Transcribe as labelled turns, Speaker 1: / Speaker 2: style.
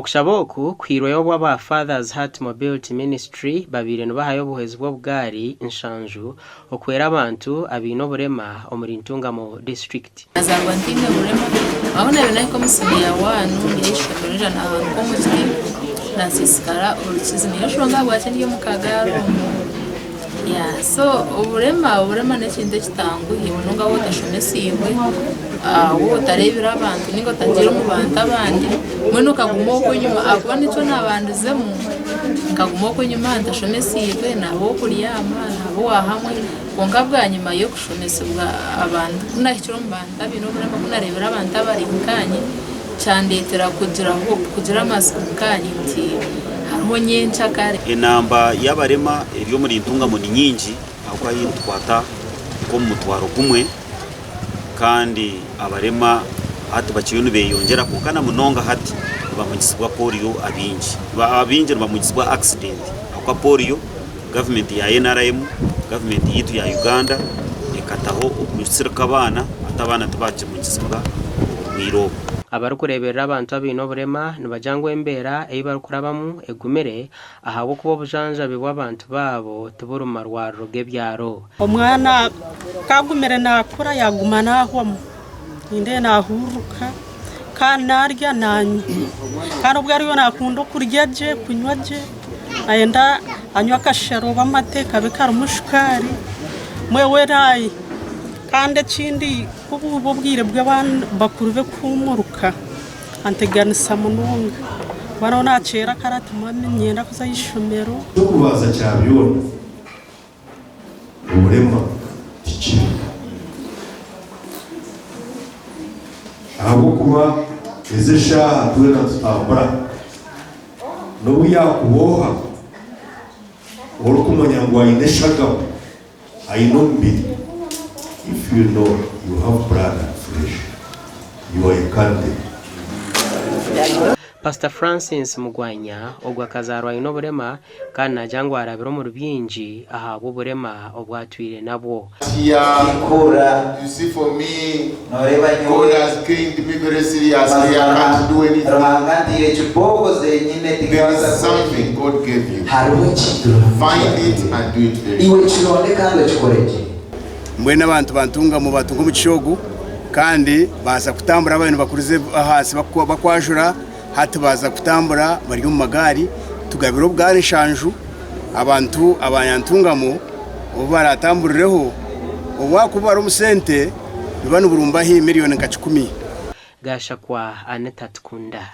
Speaker 1: Okushaba oku kuhairweyo obu aba Father's Heart Mobility Ministry babaire nibahayo obuhwezi bw'obugaari nshanju okuhwera abantu abaine oburema omuri Ntungamo disiturikiti.
Speaker 2: Nazaarwa ntaine burema ahu naabaire naahika omu siniya waani ndi ah'eishomero naija naahanuka omu kiti naasiisikara orukizi niyo nshonga ahabwaki ndi omu kagaari omu. So oburema oburema n'ekintu ekitanguhi munonga waaba otashomesiibwe, waaba otareebire abantu ninga otagiire omu bantu abandi mbwenu okaguma okwo enyima ahakuba nikyo naabandizemu nkaguma okwo enyima ntashomesiibwe naaba ow'okuryama naaba owa hamwe kwonka bwanyima y'okushomesibwa abantu ku naahikire omu bantu abaine oburema ku naareebire abantu abari nkaanye Kyandeetera kugira hope, kugira amatsiko nkaanye nti hariho nyenkyakare.
Speaker 3: Enamba y'abarema eri omuri Ntungamo ni nyingi ahabw'okuba haihi nitukwata nk'omu mutwaro gumwe kandi abarema hati bakiriyo nibeyongyera kwonka na munonga hati nibamugisibwa polio abaingi. Abaingi nibamugisibwa accident ahabw'okuba polio gavumenti ya NRM, gavumenti yaitu ya Uganda ekataho okutsirika abaana hati abaana tibakimugisibwa oburwaire obu.
Speaker 1: Abarikureeberera abantu abaine oburema nibagira ngu embeera ei barikurabamu egumire ahabw'okuba obujanjabi bw'abantu baabo tiburi mu marwariro g'ebyaro.
Speaker 4: Omwana ku agumire naakura yaaguma naahwamu, nindeeba naahururuka kandi naarya naanywa kandi obwo ariyo naakunda okurya gye, kunywa gye. Nayenda anywe akashera oba amate kabe karimu shukaari mbwenu we naayi kandi ekindi ku buba obwire bw'abaana bakuru be kuhuumuruka anteganisa munonga kuba nawe naakyera kare ati mummy niinyenda kuza aha ishomero.
Speaker 5: Eky'okubanza kya byona, oburema ti kibi. Ahabw'okuba ezi eshaaha twena nitutambura. N'obu yaakuba oha orikumanya ngu aine eshagama, aine omubiri, if you know you have blood and flesh, you are a candidate.
Speaker 1: Pastor Francis Mugwanya ogu akazaarwa aine oburema kandi naagira ngu arabire omuri bingi ahabw'oburema obu atwire nabwo.
Speaker 6: Tinkura.
Speaker 7: Nooreeba nyowe, mazima Ruhanga anteire kibooko zenyine tinkabaasa kukora ekintu. Hariho ekintu Ruhanga eki yakuhaire. Iwe kironde kandi okikore gye.
Speaker 8: Mbwenu abantu ba Ntungamo batunga omugisha ogu kandi baaza kutambura ababaire nibakuriza ahansi bakwajura hati baaza kutambura bari omu magaari. Tugabire obugaari nshanju abantu aba Ntungamo obu baratamburireho obwakuba bari omu sente nibuba niburumba haihi miriyoni nka kikumi.
Speaker 1: Gashakwa Anita Tukunda.